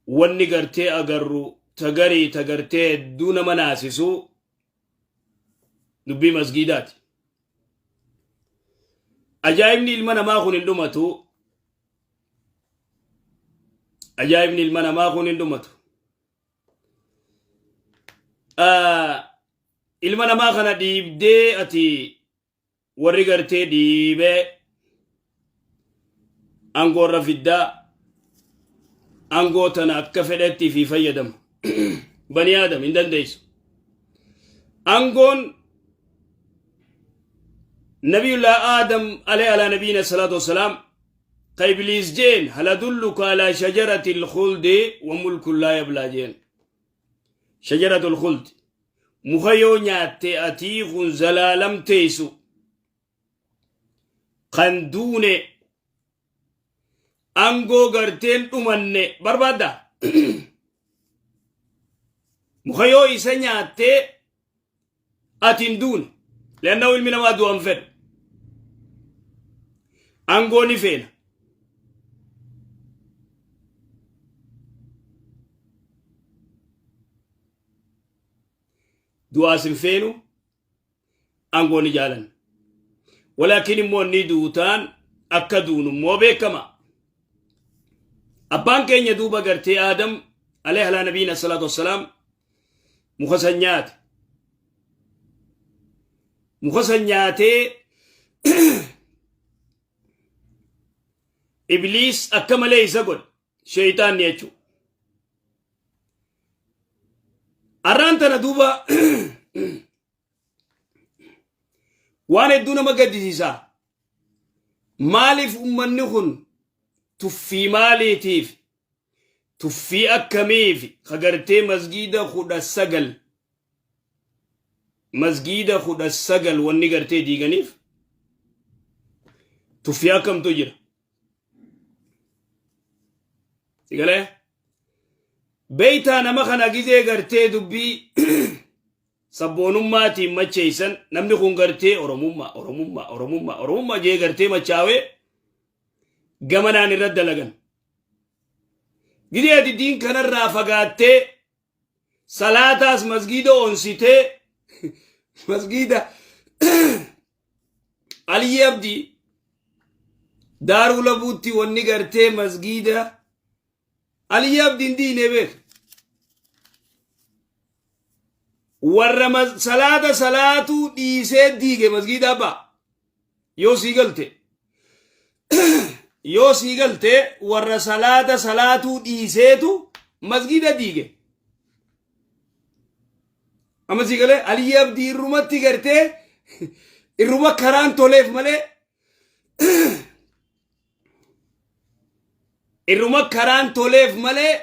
Wanni gartee agarru tagarii tagartee hedduu nama naasisu dubbii masgiidaati. Ajaa'ibni ilma namaa kun hin dhumatu. Ajaa'ibni ilma namaa kun hin dhumatu. Ilma namaa kana dhiibdee ati warri gartee dhiibee aangoo irra fiddaa, aangoo tana akka fedhetti fi fayyadama. Bani Aadam hin dandeessu. Aangoon Nabiyullah Aadam alayhi alaa nabiyina salaatu wassalaam ka Ibliis jeen, hal adulluka alaa shajarati lkhuldi wa mulkun laa yablaa jeen. Shajaratul khuldi, muka yoo nyaatte atii kun zalaalam teessu, kan duune, angoo garteen dhumanne barbaadda. Muka yoo isa nyaattee ati hin duune, leannahu ilmi namaa du'an fedhu, angoo ni feena. Du'aas hin feenu, angoo ni jaalanna. Walaakin immoo ni duutaan akka duunu immoo beekama. Abbaan keenya duuba gartee Aadam alayhi alaa nabiina salaatu wassalaam muka san nyaate. Muka san nyaatee Ibliis akka malee isa godhe, sheeyxaanni jechuudha. Arraan tana duuba waan hedduu nama gaddisiisa. Maaliif ummanni kun tuffii maaliitiif, tuffii akkamiif ka gartee masgiida 19, masgiida 19 wanni gartee diiganiif tuffii akkamtu jira? Sigalee beeytaa nama kana gizee gartee dubbii sabboonummaatiin macheeysan, namni kun gartee Oromummaa, Oromummaa, Oromummaa, Oromummaa jee gartee machaawee gamanaan irra dalagan. Gizee ati diin kanarraa fagaattee salaataas masgiida onsitee, masgiida Aliyyi Abdii Daaruu Labuutti wanni gartee masgiida Aliyyi Abdiin diinee beek, warra salaata salaatuu dhiisee diige masgiida abbaa. Yoo sii galte, yoo sii galte, warra salaata salaatuu dhiiseetu masgiida diige. Amma sii galee, Aliyyi Abdii irrumatti gartee irruma karaan toleef malee, irruma karaan toleef malee,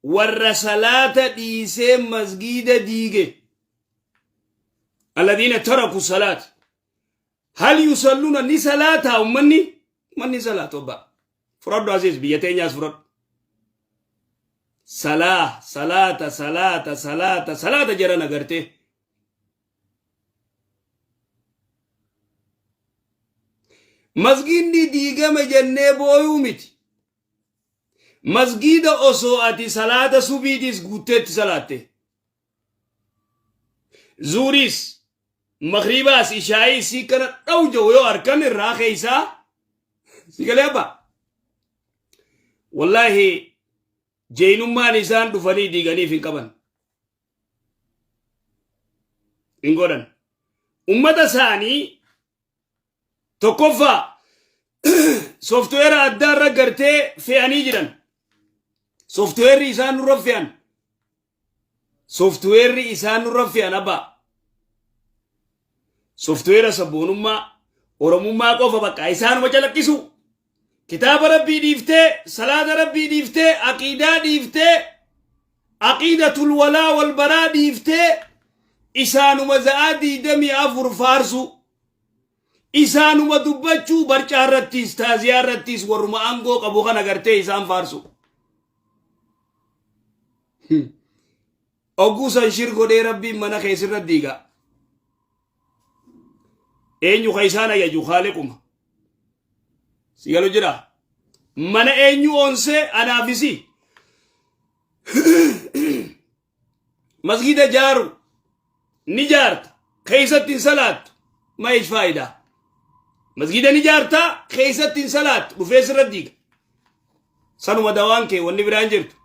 warra salaata dhiisee masgiida diige. Alladhiina taraku salaat, hal yusalluna? Ni salaataa ummanni? Ummanni salaatu abbaa. Fudhadhu, asiis biyya teenyaas fudhadhu. Salaa, salaata, salaata, salaata, salaata jedhan agartee. Masgiidni diigame jennee booyuu miti. Masgiida osoo ati salaata subiitiis guutteetti salaatte, zuuriis, makriibaas, ishaayii sii kana dhawu jiru yoo harkan irraa keeysaa si galee abbaa. Wallaahi jeenummaan isaan dhufanii diiganiif hin qaban. Hin godhan. Ummata isaanii tokkoffaa sooftuweera addaa irra gartee fe'anii jiran. Sooftuweerri isaan nurra fe'an. Sooftuweerri isaan nurra fe'an abbaa. Sooftuweera sabboonummaa Oromummaa qofa bakka isaanuma calaqqisu. Kitaaba Rabbii dhiiftee, salaata Rabbii dhiiftee, aqiidaa dhiiftee, aqiidatul walaa wal baraa dhiiftee, isaanuma za'aa 24 faarsu. Isaanuma dubbachuu, barcaa irrattis, taaziyaa irrattis warruma aangoo qabu kana gartee isaan faarsu. Ogguu san shir godhee Rabbiin mana keessirra diiga. Eenyu ka isaan ajaju? Haaliquma. Si galu jira. Mana eenyu onsee? Anaafisi. Masgiida jaaru ni jaarta, keessatti hin salaattu. Ma'ish faayidaa? Masgiida ni jaarta, keessatti hin salaattu, dhufee sirra diiga. Sanuma dawaan kee, wanni biraan jirtu.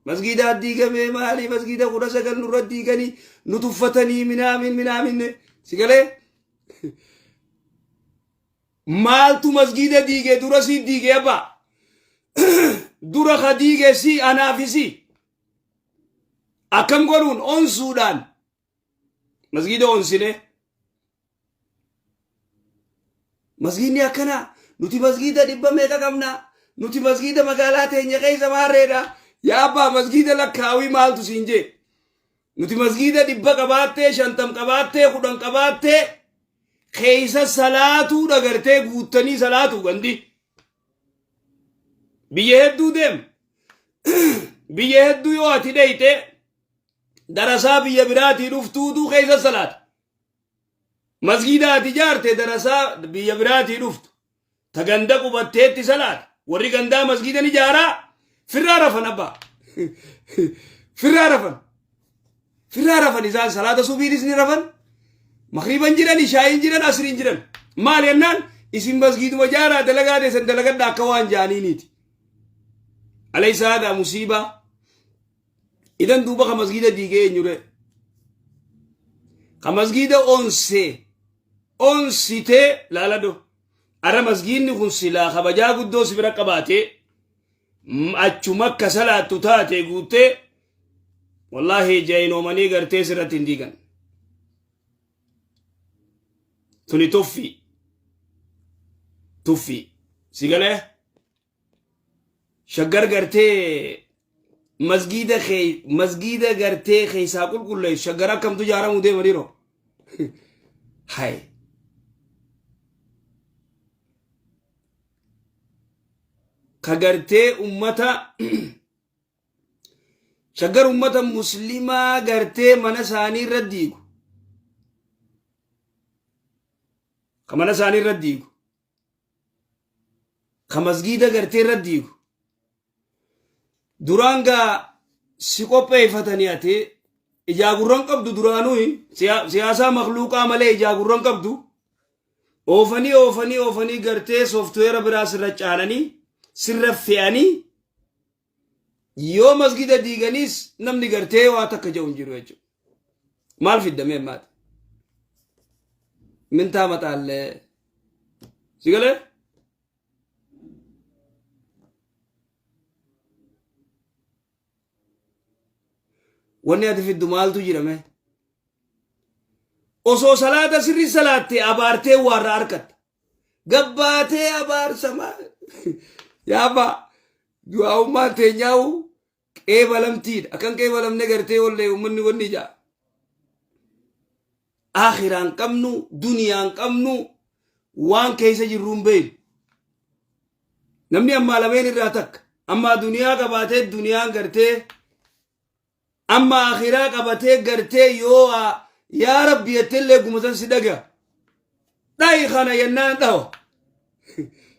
Masgiidaa diigamee maali? Masgiida 19 nurra diiganii nu tuffatanii minaamin minaamin si galee? Maaltu masgiida diige? Dura si diige abbaa. Dura ka diige si, anaafi si. Akkam godhuun? Onsuudhaan masgiida onsine. Masgiidni akkanaa, nuti masgiida dhibba meeqa qabna, nuti masgiida magaalaa teenya keessa maarreedha. Yaa abbaa, masgiida lakkaawii maaltu siin jee? Nuti masgiida 100 qabaattee, 50 qabaattee, 10 qabaattee, keessa salaatuu dhagartee guuttanii salaatuu gandi. Biyya hedduu deem. Biyya hedduu yoo ati dheyte, darasaa biyya biraatii dhuftuutu keessa salaata. Masgiida ati ijaarte darasaa biyya biraatii dhuftu ta ganda qubatteetti salaata. Warri gandaa masgiida ni ijaaraa, firraa rafan abbaa. Firraa rafan. Firraa rafan isaan, salaata subiinis ni rafan. Makriiban jiran, ishaayin jiran, asriin jiran. Maal jennaan, isin masgiiduma ijaaraa, dalagaa teessan dalagadha akka waan jaaniiniiti. Alaysa haadaa musiibaa? Idan duuba ka masgiida diigee eenyure? Ka masgiida onsee onsitee laaladhu. Arra masgiidni kun silaa kabajaa guddoo si bira qabaatee achuma akka salaattu taate guuttee, wallaahi jaynoomanii gartee sirratti hin diigan. Tuni tuffii. Tuffii. Si galee? Shaggar gartee masgiida kee masgiida gartee keessaa qulqulleessu, shaggar akkamtu ijaaramuu deema dhiiroo. Hay. Ka gartee ummata shaggar ummata muslimaa gartee mana isaanii irra diigu. Ka mana isaanii irra diigu. Ka masgiida gartee irra diigu. Duraan gaa si qopheeffatanii, ati ijaa gurran qabdu, duraanuu siyaasaa makluuqaa malee ijaa gurran qabdu. Oofanii oofanii oofanii gartee software biraa sirra caananii sirra fe'anii, yoo masgida diiganiis namni gartee waa takka jedhu hin jiru jechuudha. Maal fiddamee maati? Mintaa maxaallee si galee? Wanni ati fiddu maaltu jirame? Osoo salaata sirri salaattee abaartee waarra harkatta. Gabbaatee abaarsa maal? Yaabaa du'aa'ummaan teenyaa'u qeebalamtiidha. Akkan qeebalamne gartee wallee uummanni wanni ijaa. Aakhiraan qabnu, duniyaan qabnu, waan keessa jirru hin beeknu. Namni ammaa lameen irraa takka. Ammaa duniyaa qabaatee duniyaan gartee, amma akhiraa qabatee gartee yoo yaa rabbi jettellee gumatan si dhaga. Dhayi kana yennaan dhawa.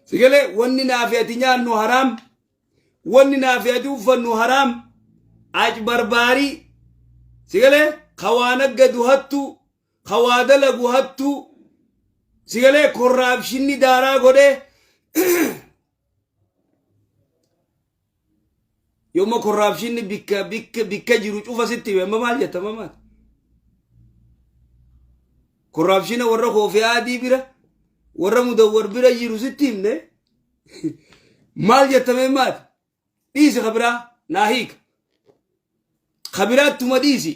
Sigalee wanni naafi ati nyaannu haraam. Wanni naafi ati uffannu haraam. Acbarbaarii. Sigalee kawaa naggadu hattu. Kawaa dalagu hattu. Sigalee corruptionni daaraa godhee. Yooma corruptionni bikka bikka bikka jiru cufa sitti hime, amma maal jetta? Amma maal? Corruptiona warra koofii adii bira, warra mudawwar bira jiru sitti himne, maal jettamee maati? Dhiisi kabiraa naa hiika. Kabiraattuma dhiisi.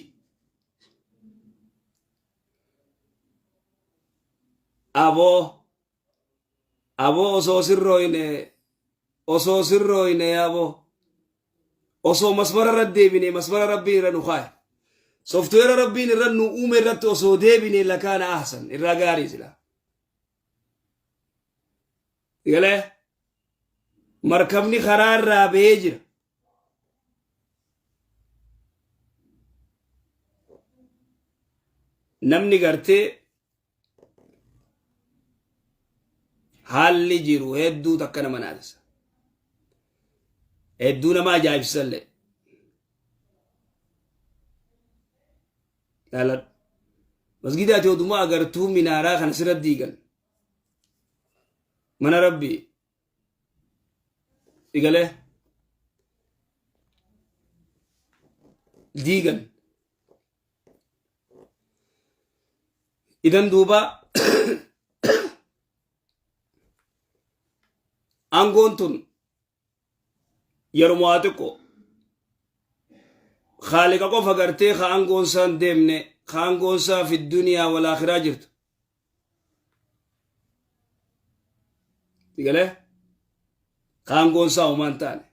Aboo aboo, osoo sirrooyne, osoo sirrooyne, aboo osoo masmara irra deebine, masmara rabbiin irra nu kaaye, software rabbiin irra nu uume irratti osoo deebine, lakaana ahsan, irraa gaarii sila. Galee markabni karaa irraa bahee jira. Namni gartee haalli jiru hedduu takka nama naasisa. Hedduu nama ajaa'ibsisallee. Laaladhu. Masgiida ati oduma agartuu minaaraa kana sirra diigan. Mana Rabbii. Igalee. Diigan. Idan duuba aangoon tun yeruma waa xiqqo Khaaliqa qofa gartee ka aangoon isaa hin deemne, ka aangoon isaa fi duniyaa wal aakhiraa jirtu. Sigalee? Ka aangoon isaa homaa hin taane.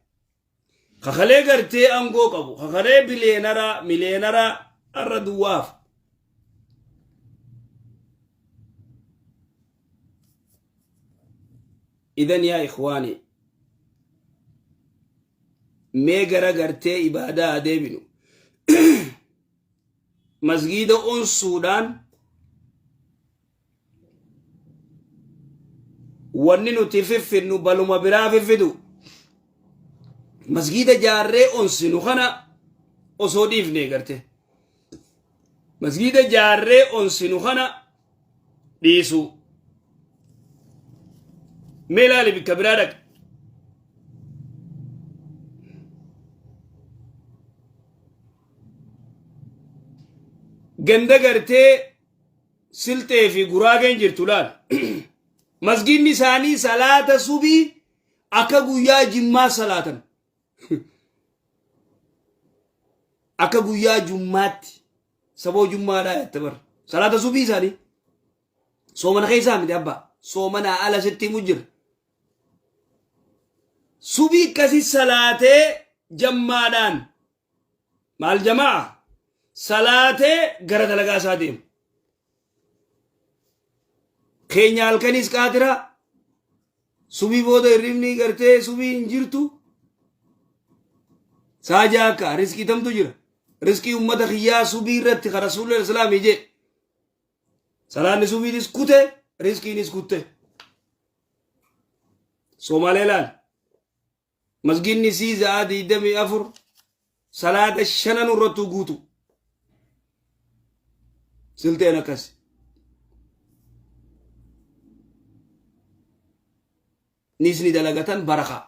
Ka kalee gartee aangoo qabu, ka kalee biliyeenaraa, miliyeenaraa har'a duwwaaf. Idan yaa ikhwaanii, mee gara gartee ibaadaa haa deebinu. Masgiida onsuudhaan wanni nuti fiffinnu baluma biraa fiffidu. Masgiida jaarree onsinu kana osoo dhiifne garte. Masgiida jaarree onsinu kana dhiisuu. Mee ilaali bikka biraa dhaqi. Ganda gartee Silxee fi Guraageen jirtu laal. Masgiidni isaanii salaata subii akka guyyaa jimmaa salaatan. Akka guyyaa jummaatti saboo jummaadhaa jette bar. Salaata subii isaanii. Soomana keessaa miti abbaa. Soomanaa ala sitti himu jira. Subii akkasi salaatee jammaadhaan maal jamaa salaatee gara dalagaa isaa deema. Keenya halkanis qaatira subii booda hirribni gartee subii hin jirtu. Saajaa akka riskii tamtu jira. Riskii ummata kiyyaa subii irratti ka rasuulli islaamii jee. Salaanni subiinis kute riskiinis kutte. Soomaalee laal. Masgiinni sii za'aa 24 salaata shanan irrattuu guutu. Silteen akkas. Nis ni dalagatan barakaa.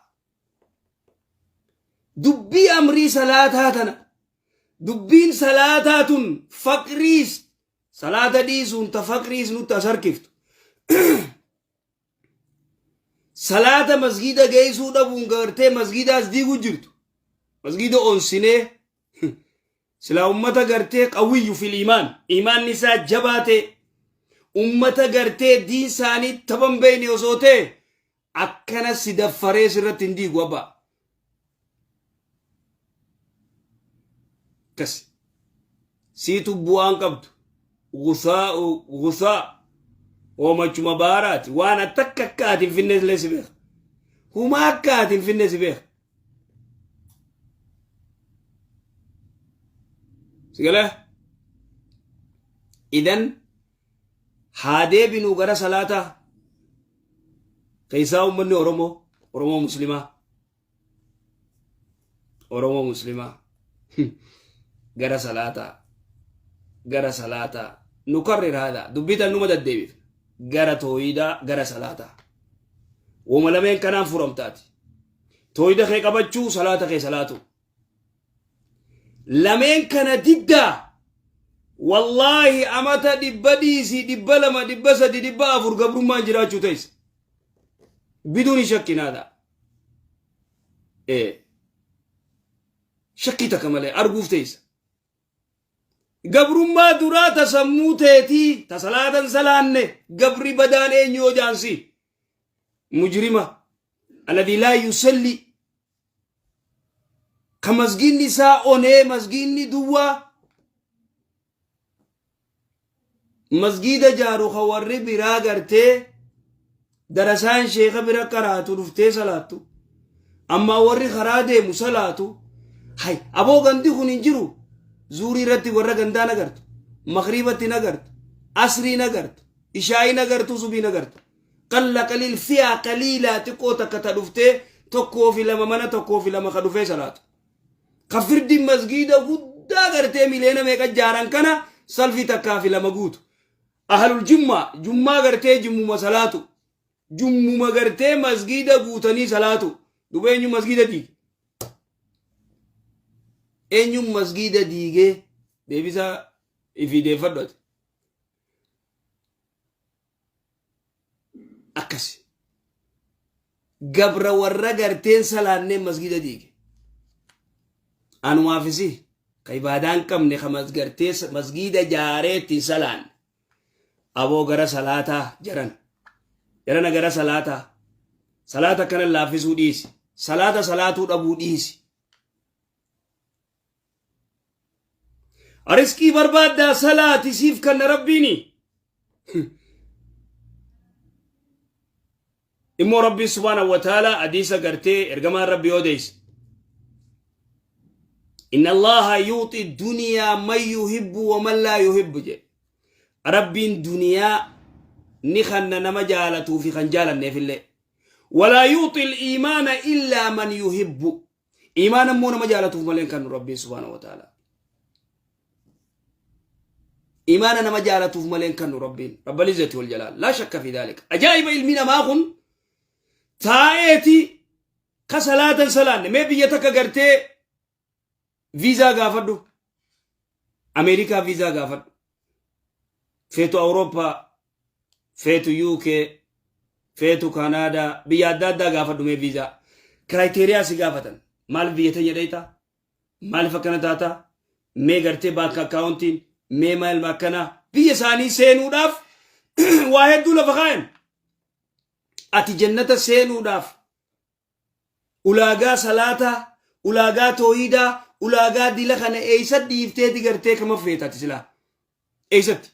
Dubbii amrii salaataa tana. Dubbiin salaataa tun faqriis salaata dhiisuun ta faqriis nutti as harkiftu. Salaata masgiida geessuu dhabuun gartee masgiidaas diiguu jirtu. Masgiida onsinee silaa ummata gartee qawwiyyu fil iimaan iimaanni isaa jabaa ta'e ummata gartee diin isaanii taban beeyne osoo ta'e akkana si daffaree sirratti hin diigu abbaa. Akkas. Siitu bu'aan qabdu. Gusaa gusaa hoomachuma baaraati. Waan takka akka ati hin finne illee si beeka. Humaa akka ati hin finne si beeka. Si galee? Idan haa deebinuu gara salaataa. Keessaa uummanni Oromoo, Oromoo Muslimaa. Oromoo Muslimaa gara salaataa gara salaataa nukarrir haadha dubbii tan numa deddeebifna gara tooyidaa gara salaataa woma lameen kanaan furamtaati tooyida kee qabachuu salaata kee salaatu lameen kana diddaa wallaahi amata 100 dhiisii 200 300 400 gabrummaan jiraachuu teessa biduuni shakkinaadha shakkii takka malee arguuf teessa gabrummaa duraa ta sammuu teetii ta salaatan salaanne gabri badaan eenyu yoo jaansi mujrima alladii laa yusalli ka masgiinni isaa onee masgiinni duwwaa Masgiida jaaru ka warri biraa gartee darasaan sheeka bira qaraatu dhuftee salaattu. Ammaa warri karaa deemu salaatu. Hay aboo gandi kun hin jiru. Zuurii irratti warra gandaa nagartu. Makriibatti nagartu. Asrii nagartu. Ishaayii nagartu. Subii nagartu. Qalla qaliil fiyaa qaliilaa xiqqoo takka ta dhuftee tokkoo fi lama mana tokkoo fi lama ka dhufee salaatu. Ka firdiin masgiida guddaa gartee miliyoona meeqa jaaran kana Salfii takkaa fi lama guutu. Ahlul jummaa jummaa gartee jimmuma salaatu. Jummuma gartee masgiida guutanii salaatu. Duba eenyu masgiida diige? Eenyuun masgiida diigee? Deebisaa ifii deeffadhu ati. Akkasi. Gabra warra garteen salaannee masgiida diige. Anumaafisi ka ibaadaa hin qabne ka gartee masgiida jaaree ittiin salaanne. Aboo gara salaataa jaran. Jarana gara salaataa. Salaata akkana laaffisuu dhiisi. Salaata salaatuu dhabuu dhiisi. Riskii barbaaddaa salaati siif kanna rabbiini. Immoo rabbiin subhaanahu wa ta'ala hadiisa gartee ergamaan rabbii odeesse. Inna Allaha yuuxi duniyaa man yuhibbu wa man laa yuhibbu jedhe. Rabbiin duniyaa ni kanna nama jaalatuu fi kan jaalanneefillee. Walaa yuuxi iimaana illaa man yuhibbu. Iimaana immoo nama jaalatuuf malee hin kennu Rabbiin subhaanahu wa ta'ala. Iimaana nama jaalatuuf malee hin kennu Rabbiin. Rabbal izzati wal jalaal. Laa shakka fi dhaalika. Ajaa'iba ilmi namaa kun taa'eeti ka salaatan salaanne mee biyya takka gartee viizaa gaafadhu. Ameerikaa viizaa gaafadhu. Feetu Awurooppaa, feetu UK, feetu Kanaadaa, biyya adda addaa gaafadhu mee viizaa. Criteria si gaafatan. Maaliif biyya teenya dheeytaa? Maaliif akkana taataa? Mee gartee bank accountiin, mee maal akkanaa? Biyya isaanii seenuudhaaf waa hedduu lafa kaayan. Ati jannata seenuudhaaf ulaagaa salaataa, ulaagaa toohidaa, ulaagaa dila kana eeysa dhiifteeti gartee kama feeta ati silaa? Eeysatti?